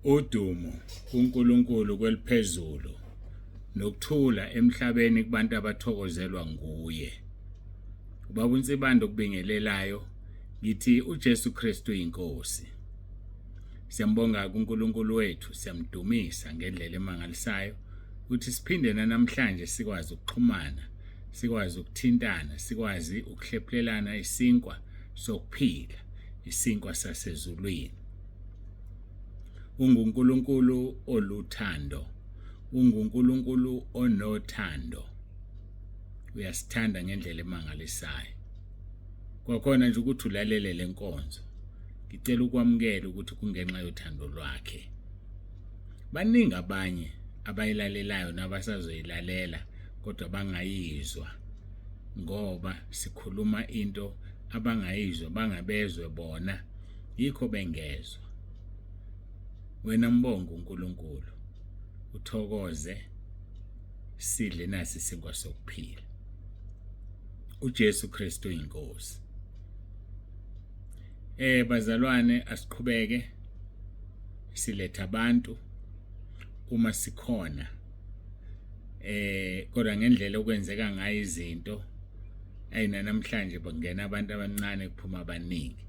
Udumo kuNkulunkulu kweliphezulu nokuthula emhlabeni kubantu abathokozelwa nguye. Ubaba uNsibande okubingelelayo ngithi uJesu Kristu inkosi. Siyambonga kuNkulunkulu wethu, siyamdumisa ngendlela emangalisayo ukuthi siphinde namhlanje sikwazi ukuxhumana, sikwazi ukuthintana, sikwazi ukuhlephulelana isinkwa sokuphila, isinkwa sasezulwini. UnguNkulunkulu oluthando. UnguNkulunkulu onothando. Uyasithanda ngendlela emangalisayo. Kwakhona nje ukuthi ulalele lenkonzo. Ngicela ukwamukela ukuthi kungenxa yothando lwakhe. Baningi abanye abayilalelayo nabasazoyilalela kodwa bangayizwa ngoba sikhuluma into abangayizwa bangabezwe bona yikho bengezwa. Wena mbonga uNkulunkulu uthokoze sidle nasi isinkwa sokuphila. uJesu Kristu inkosi. Bazalwane asiqhubeke siletha abantu uma sikhona kodwa ngendlela okwenzeka ngayo izinto ayina namhlanje bangena abantu abancane kuphuma abaningi.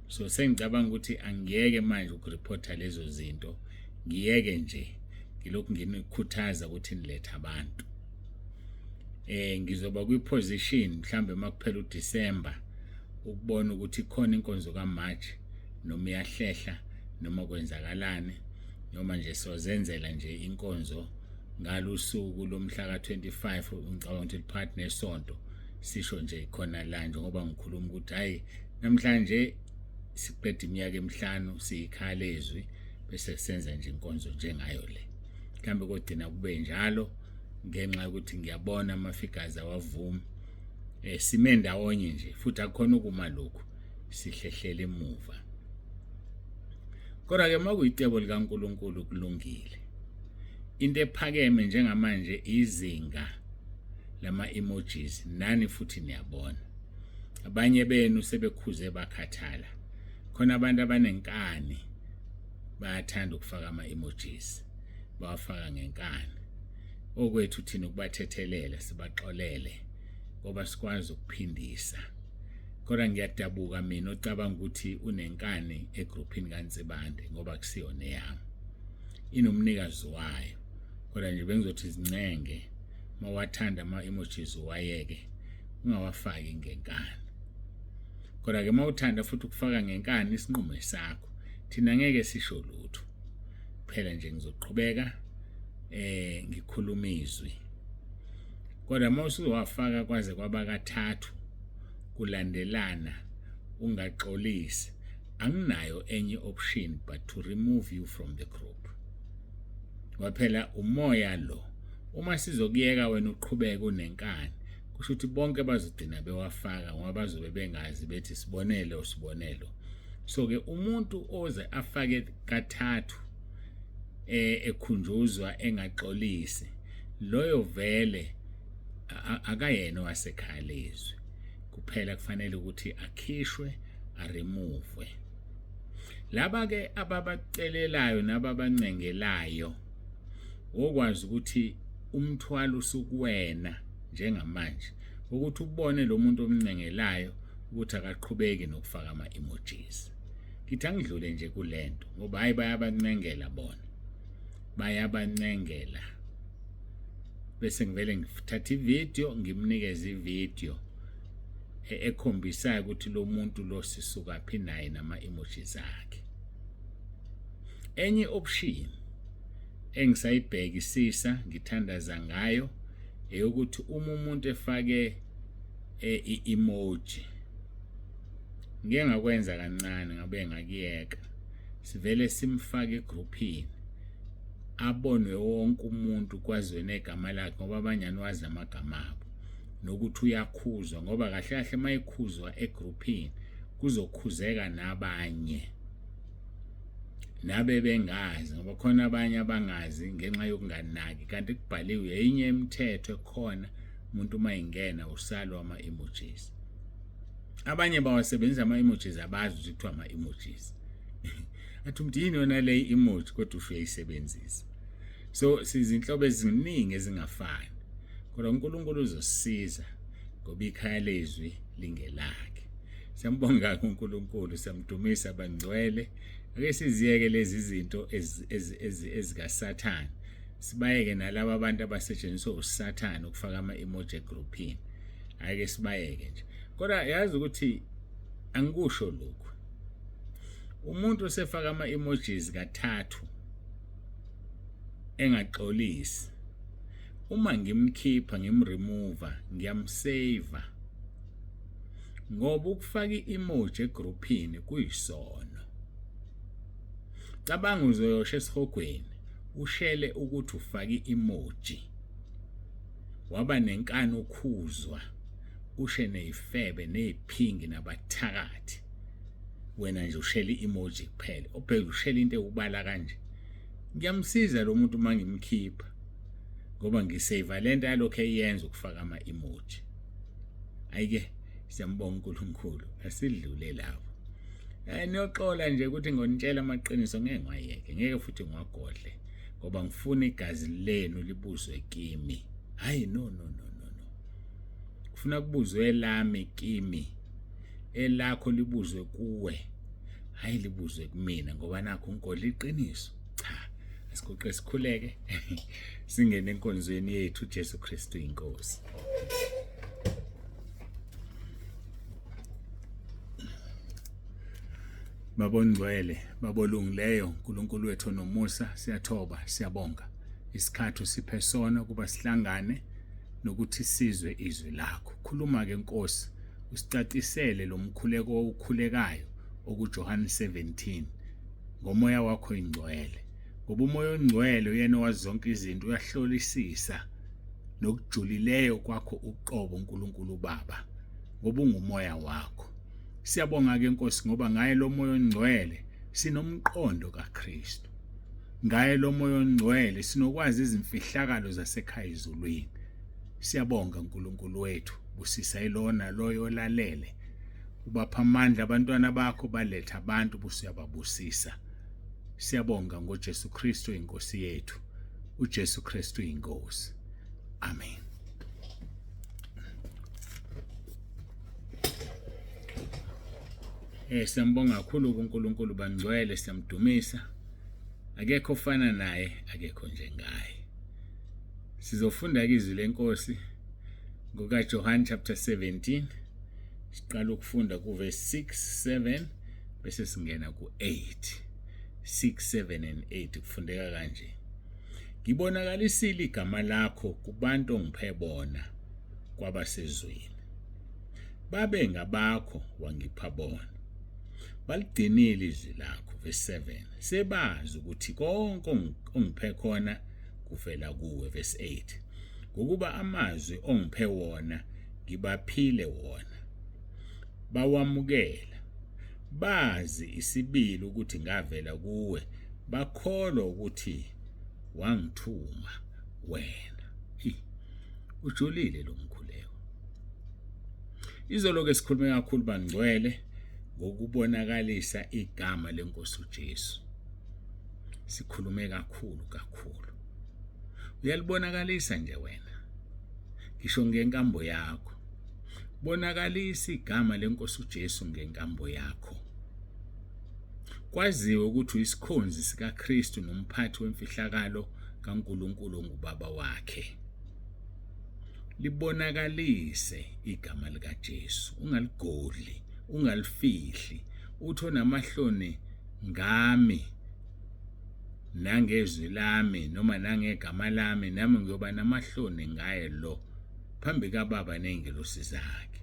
So sengicabanga ukuthi angiyeke manje ukureporta lezo zinto, ngiyeke nje ngilokhu nginikhuthaza ukuthi nilethe abantu. Ngizoba kwi-position mhlambe makuphela uDecember ukubona ukuthi ikhona inkonzo kaMarch noma iyahlehla noma kwenzakalani, noma nje sozenzela nje inkonzo ngalusuku lomhla ka-25, ngicabanga ukuthi liphakathi nesonto, sisho nje khona la njengoba ngikhuluma ukuthi hayi namhlanje siqeda iminyaka emihlanu siyikhala ezwi bese senza nje inkonzo njengayo le. Mhlambe kogcina kube njalo ngenxa yokuthi ngiyabona ama-figures awavumi. Sime ndawonye nje futhi akukhona ukuma lokhu sihlehlele emuva. Kodwa ke makuyicebo likaNkuluNkulu kulungile. Into ephakeme njengamanje izinga lama emojis, nani futhi niyabona. Abanye benu sebekhuze bakhathala. Khona abantu abanenkani bayathanda ukufaka ama emojis, bawafaka ngenkani. Okwethu thina ukubathethelela sibaxolele ngoba sikwazi ukuphindisa. Kodwa ngiyadabuka mina ocabanga ukuthi unenkani egruphini kaNsibande ngoba kusiyona eyami. Inomnikazi wayo. Kodwa nje bengizothi zincenge mawathanda ama emojis wayeke ungawafaki ngenkani. Kodwa ke mawuthanda futhi ukufaka ngenkani isinqumo esakho. Thina ngeke sisho lutho. Kuphela nje ngizoqhubeka ngikhuluma izwi. Kodwa mawusuwafaka kwaze kwaba kathathu kulandelana ungaxolisi, anginayo enye option but to remove you from the group. Waphela umoya lo. Uma sizokuyeka wena uqhubeke unenkani, kusho ukuthi bonke bazogcina bewafaka ngoba bazobe bengazi bethi sibonelo sibonelo. So ke umuntu oze afake kathathu ekhunjuzwa engaxolisi, loyo vele akayena owasekhaya lezwi. Kuphela kufanele ukuthi akhishwe aremove. Laba ke ababacelelayo nababancengelayo wokwazi ukuthi umthwalo usukuwena njengamanje ukuthi ubone lo muntu omncengelayo ukuthi akaqhubeki nokufaka ama emojis. Ngithi angidlule nje kulento ngoba hayi bayabancengela bona, bayabancengela. Bese ngivele ngithatha ivideo ngimnikeze ivideo ekhombisayo ukuthi lo muntu lo sisuka phi naye nama emojis akhe. Enye option engisayibhekisisa ngithandaza ngayo eyokuthi uma umuntu efake i-emoji, ngike ngakwenza kancane ngabe ngakuyeka, sivele simfake egruphini abonwe wonke umuntu kwaziwe negama lakhe ngoba abanye aniwazi amagama abo, nokuthi uyakhuzwa ngoba kahle kahle mayekhuzwa egruphini kuzokhuzeka nabanye nabe bengazi ngoba khona abanye abangazi ngenxa yokunganaki, kanti kubhaliwe enye imithetho ekhona umuntu uma ingena usalwa ama emojis. Abanye bawasebenzisa ama emojis abazi ukuthi kuthiwa ama emojis. Athi umuntu yini yona le emoji kodwa usho uyayisebenzisa. So sizinhlobo eziningi ezingafani. Kodwa uNkulunkulu uzosisiza ngoba ikhaya lezwi lingelakhe. Siyambonga uNkulunkulu, siyamdumisa bangcwele. Ake siziyeke lezi zinto ezikaSathane. Sibayeke nalaba abantu abasetshenziswa uSathane ukufaka ama-emoji egroupini. Ake sibayeke nje. Kodwa yazi ukuthi angikusho lokhu. Umuntu osefaka ama-emojis kathathu engaxolisi uma ngimkhipha ngimremover ngiyamsave ngoba ukufaka i-emoji egruphini kuyisono. Cabanga uzoyosha esihogweni ushele ukuthi ufake i-emoji waba nenkani ukhuzwa ushe neyifebe neziphingi nabathakathi wena nje ushela i-emoji kuphela obheka ushela into ewubala kanje ngiyamsiza lo muntu uma ngimkhipha ngoba ngisave lento yalokho eyenza ukufaka ama-emoji. Ayike siyambonga uNkulunkulu asidlule lapho. Niyoxola nje ukuthi ngonitshela amaqiniso ngeke ngiwayeke ngeke futhi ngiwagodle ngoba ngifuna igazi lenu libuzwe kimi. Hayi no no no no no. Kufuna kubuzwe elami kimi. Elakho libuzwe kuwe. Hayi libuzwe kumina ngoba nakho ngigodla iqiniso. Cha asiguqe sikhuleke singene enkonzweni yethu uJesu Kristu inkosi. Baba ongcwele, Baba olungileyo, uNkulunkulu wethu onomusa, siyathoba, siyabonga. Isikhathi usiphe sona ukuba sihlangane nokuthi sizwe izwi lakho. Khuluma ke Nkosi, usicacisele lo mkhuleko owukhulekayo okuJohane 17 ngomoya wakho ingcwele. Ngoba umoya ongcwele uyena owazi zonke izinto, uyahlolisisa nokujulileyo kwakho uqobo uNkulunkulu uBaba ngoba ungumoya wakho. Siyabonga ke Nkosi ngoba ngaye lo moya ongcwele sinomqondo kaKristu. Ngaye lo moya ongcwele sinokwazi izimfihlakalo zasekhaya ezulwini. Siyabonga uNkulunkulu wethu, busisa ilona loyo olalele. Ubapha amandla abantwana bakho baletha abantu busuyababusisa. Siyabonga ngoJesu Kristu inkosi yethu. uJesu Kristu inkosi. Amen. Siyambonga kakhulu kuNkulunkulu bangcwele siyamdumisa. Akekho ofana naye, akekho njengaye. Sizofunda ke izwi lenkosi ngokaJohn chapter 17. Siqala ukufunda kuverse 6, 7 bese singena ku8. 6, 7 and 8 kufundeka kanje. Ngibonakalisile igama lakho kubantu ongiphe bona kwabasezweni. Babe ngabakho wangipha bona. Baligcinile izwi lakho verse 7. Sebazi ukuthi konke ongiphe khona kuvela kuwe verse 8. Ngokuba amazwi ongiphe wona ngibaphile wona. Bawamukela. Bazi isibili ukuthi ngavela kuwe bakholwa ukuthi wangithuma wena. Ujulile lo mkhuleko. Izolo ke sikhulume kakhulu bangcwele ngokubonakalisa igama lenkosi uJesu. Sikhulume kakhulu kakhulu. Uyalibonakalisa nje wena. Ngisho ngenkambo yakho. Bonakalisa igama lenkosi uJesu ngenkambo yakho. Kwaziwe ukuthi uyisikhonzi sikaKristu nomphathi wemfihlakalo kaNkulunkulu ongubaba wakhe. Libonakalise igama likaJesu, ungaligodli, ungalifihli, uthi onamahloni ngami nangezwi lami noma nangegama lami nami ngiyoba namahloni ngaye lo phambi kaBaba nezingelosi zakhe.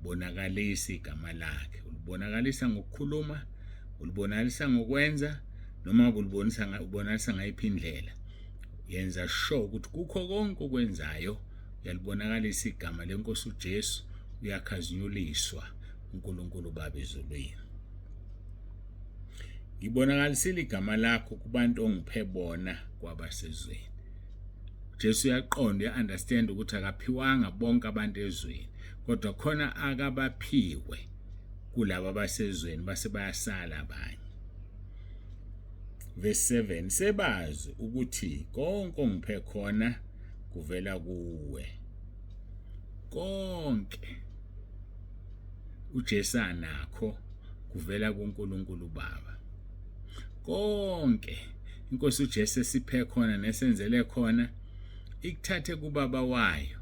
Bonakalisa igama lakhe, ulibonakalisa ngokukhuluma, ulibonakalisa ngokwenza noma ulibonisa ubonakalisa ngayiphi indlela. Yenza sure ukuthi kukho konke okwenzayo uyalibonakalisa igama lenkosi uJesu, uyakhazinyuliswa uNkulunkulu Baba ezulwini. Ngibonakalisile igama lakho kubantu ongiphe bona kwabasezweni. uJesu uyaqonda uya-understand ukuthi akaphiwanga bonke abantu ezweni kodwa khona akabaphiwe kulaba abasezweni base bayasala abanye. Verse 7 sebazi ukuthi konke ongiphe khona kuvela kuwe. Konke uJesu anakho kuvela kuNkulunkulu uBaba. Konke inkosi uJesu esiphe khona nesenzele khona ikuthathe kubaba wayo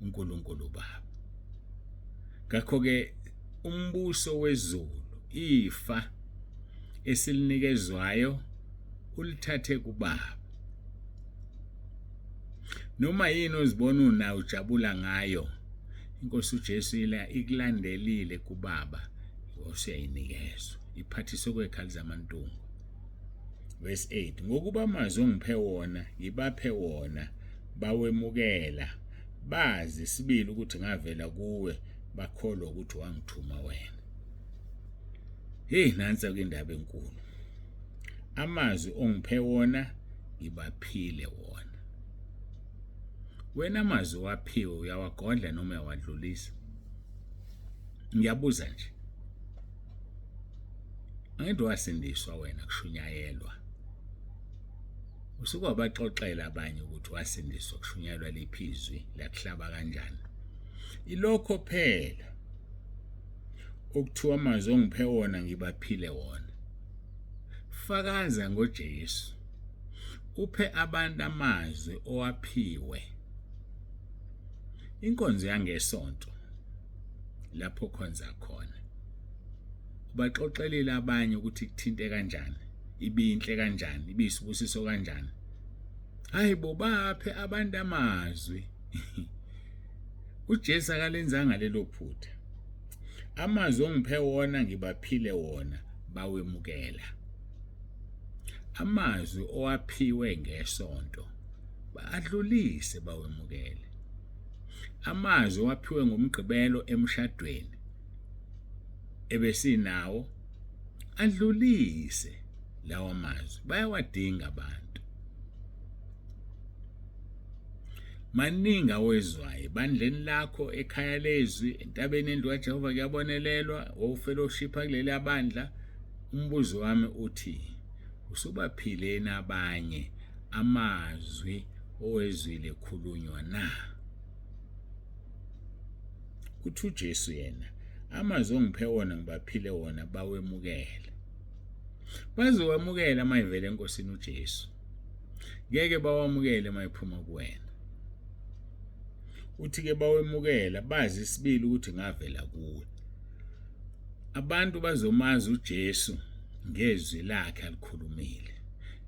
uNkulunkulu uBaba. Ngakho ke umbuso wezulu ifa esilinikezwayo ulithathe kubaba. Noma yini ozibona unayo ujabula ngayo inkosi uJesu ila ikulandelile kubaba usuyayinikezwa iphathiswe kwekhali zamantungu. Verse 8 ngokuba amazwi ongiphe wona ngibaphe wona bawemukela bazi sibili ukuthi ngavela kuwe bakholwa ukuthi wangithuma wena. Hey nansi ke indaba enkulu. Amazwi ongiphe wona ngibaphile wona. Wena amazwi waphiwe uyawagodla noma uyawadlulisa? Ngiyabuza nje. Angeke wasindiswa wena kushunyayelwa. Usuke wabaxoxela abanye ukuthi wasindiswa kushunyayelwa liphi izwi lakuhlaba kanjani. Ilokho phela okuthiwa amazwi ongiphe wona ngibaphile wona. Fakaza ngoJesu. Uphe abantu amazwi owaphiwe. Inkonzo yangesonto lapho khonza khona. Ubaxoxelile abanye ukuthi kuthinte kanjani, ibinhle kanjani, ibisibusiso kanjani. Hayi bo baphe abantu amazwi. uJesu akalenzanga lelo phutha. Amazwi ongiphe wona ngibaphile wona bawemukela. Amazwi owaphiwe ngesonto badlulise bawemukele. Amazwi owaphiwe ngomgqibelo emshadweni ebesinawo adlulise lawa mazwi bayawadinga abantu. Maningi awezwayo ebandleni lakho ekhaya lezwi entabeni endlu kaJehova kuyabonelelwa wawufellowship kuleli bandla umbuzo wami uthi usubaphileni abanye amazwi owezwile khulunywa na uthi uJesu yena amazwi ongiphe wona ngibaphile wona bawemukele bazowamukela uma ivele enkosini uJesu ngeke bawamukele uma iphuma kuwena uthi ke bawemukela bazi isibili ukuthi ngavela kuwe abantu bazomazi uJesu ngezwi lakhe alikhulumile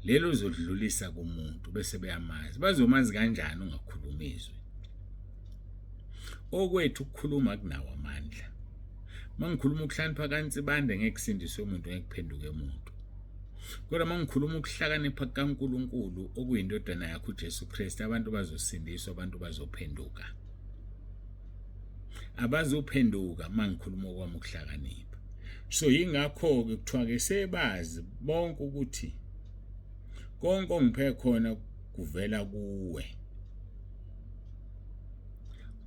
lelo uzodlulisa kumuntu bese beyamazi bazomazi kanjani ungakhulumi izwi okwethu ukukhuluma kunawo amandla mangikhuluma ukuhlakanipha kaNsibande ngeke kusindiswe umuntu ngeke kuphenduke umuntu kodwa mangikhuluma ukuhlakanipha kukaNkuluNkulu okuyindodana yakhe uJesu Kristu abantu bazosindiswa abantu bazophenduka abazophenduka mangikhuluma okwami ukuhlakanipha so yingakho ke kuthiwa ke sebazi bonke ukuthi konke ongiphe khona kuvela kuwe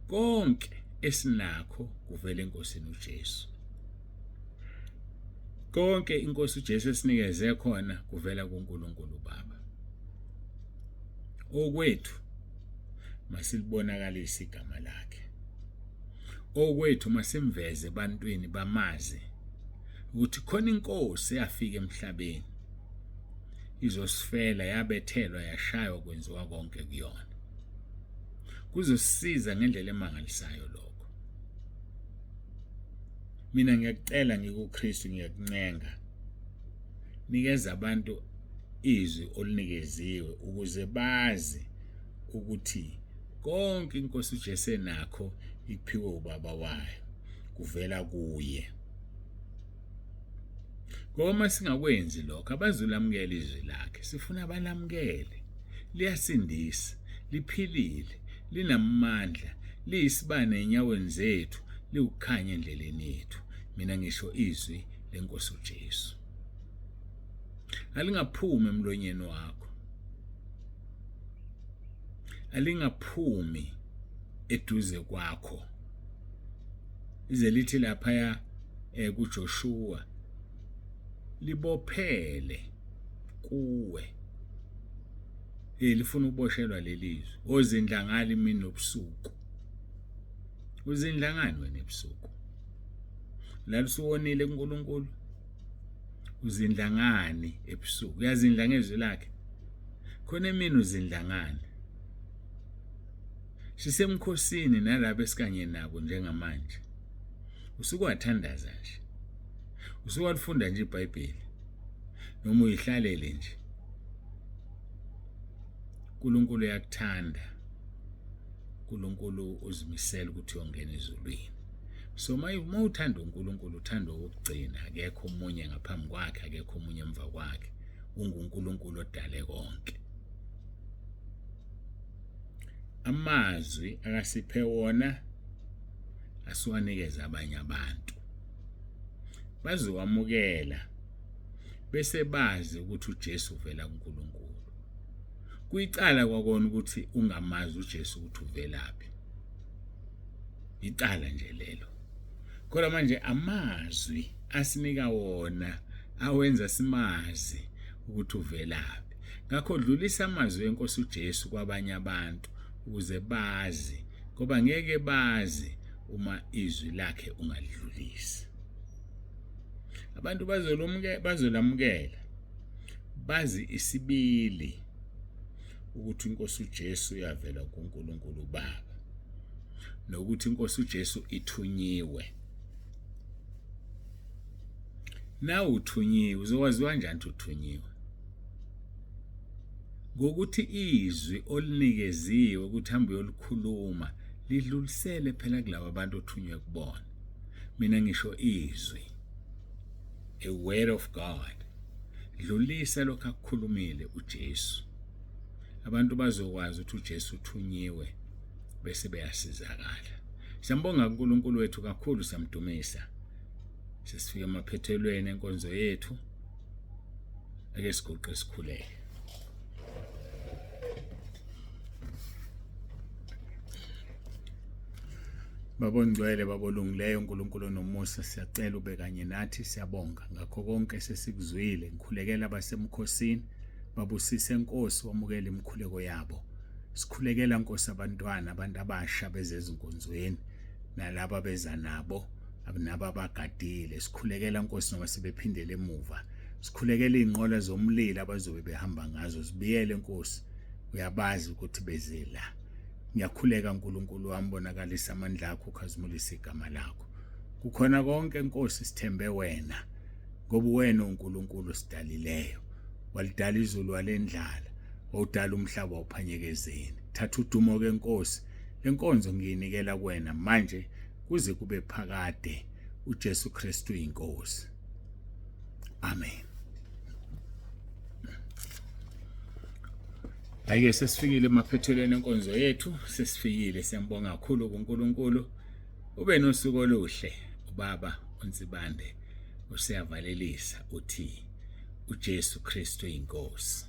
konke esinakho kuvela enkosini uJesu konke inkosi uJesu esinikeze khona kuvela kuNkulunkulu Baba okwethu masilibonakalise igama lakhe okwethu masimveze ebantwini bamazi ukuthi khona inkosi eyafika emhlabeni izosifela yabethelwa yashaywa kwenziwa konke kuyona kuzosisiza ngendlela emangalisayo lokho mina ngiyakucela ngikuKristu ngiyakuncenga nikeza abantu izwi olunikeziwe ukuze bazi ukuthi konke inkosi uJesu enakho iphiwe ubaba wayo kuvela kuye ngoba uma singakwenzi lokho abazulamukela izwi lakhe sifuna balamukele liyasindisa liphilile linamandla liyisibane enyaweni zethu liwukukhanya endleleni yethu mina ngisho izwi lenkosi uJesu alingaphumi emlonyeni wakho alingaphumi eduze kwakho ize lithi laphaya eh, kuJoshua libophele kuwe. Hey, lifuna ukuboshelwa lelizwi. Ozindla ngalo imini nobusuku. Uzindla ngani wena ebusuku? Lalo usuwonile kuNkulunkulu. Uzindla ngani ebusuku? Uyazindla ngezwi lakhe. Khona emini uzindla ngani? Sisemkhosini nalabo esikanye nabo njengamanje. Usuke wathandaza nje. Usuke walifunda nje iBhayibheli. Noma uyihlalele nje. uNkulunkulu uyakuthanda. uNkulunkulu uzimisela ukuthi uyongena ezulwini. So uma uthanda uNkulunkulu uthanda okugcina, akekho omunye ngaphambi kwakhe, akekho omunye emva kwakhe. UnguNkulunkulu odale konke. Amazwi akasiphe wona asiwanikeze abanye abantu. Bazowamukela bese bazi ukuthi uJesu uvela kuNkulunkulu. Kuyicala kwakona ukuthi ungamazi uJesu ukuthi uvelaphi. Icala nje lelo. Kodwa manje amazwi asinika wona awenza simazi ukuthi uvelaphi. Ngakho dlulisa amazwi enkosi uJesu kwabanye abantu ukuze bazi ngoba ngeke bazi uma izwi lakhe ungalidlulisi. Abantu bazolamukela bazi isibili ukuthi inkosi uJesu yavela kuNkulunkulu uBaba nokuthi inkosi uJesu ithunyiwe. Nawe uthunyiwe, uzokwazi kanjani ukuthi uthunyiwe? Ngokuthi izwi olinikeziwe ukuthi hambe uyolikhuluma lidlulisele phela kulabo abantu othunywe kubona. Mina ngisho izwi, a word of God. Dlulisa lokho akukhulumile uJesu. Abantu bazokwazi ukuthi uJesu uthunyiwe bese beyasizakala. Siyambonga uNkulunkulu wethu kakhulu, siyamdumisa. Sesifika emaphethelweni enkonzo yethu. Ake siguqe sikhuleke. Baba ongcwele, Baba olungileyo, uNkulunkulu onomusa, siyacela ube kanye nathi, siyabonga ngakho konke sesikuzwile. Ngikhulekela abasemkhosini, babusise Nkosi, wamukele imikhuleko yabo. Sikhulekela Nkosi abantwana, abantu abasha bezezinkonzweni nalaba beza nabo nabo abagadile. Sikhulekela Nkosi noma sebephindele emuva. Sikhulekela izinqola zomlilo abazobe behamba ngazo, zibiyele Nkosi. Uyabazi ukuthi beze la. Ngiyakhuleka uNkulunkulu wami, bonakalisa amandla akho, ukhazimulise igama lakho. Kukhona konke Nkosi, sithembe wena ngoba wena uNkulunkulu sidalileyo. Walidala izulu walendlala, wawudala umhlaba wawuphanyekezeni. Thatha udumo ke Nkosi, lenkonzo ngiyinikela kuwena manje kuze kube phakade. uJesu Kristu inkosi. Amen. Hhayi-ke sesifikile emaphethelweni enkonzo yethu, sesifikile. Siyambonga kakhulu kuNkulunkulu. Ube nosuku oluhle ubaba uNsibande useyavalelisa uthi uJesu Kristu inkosi.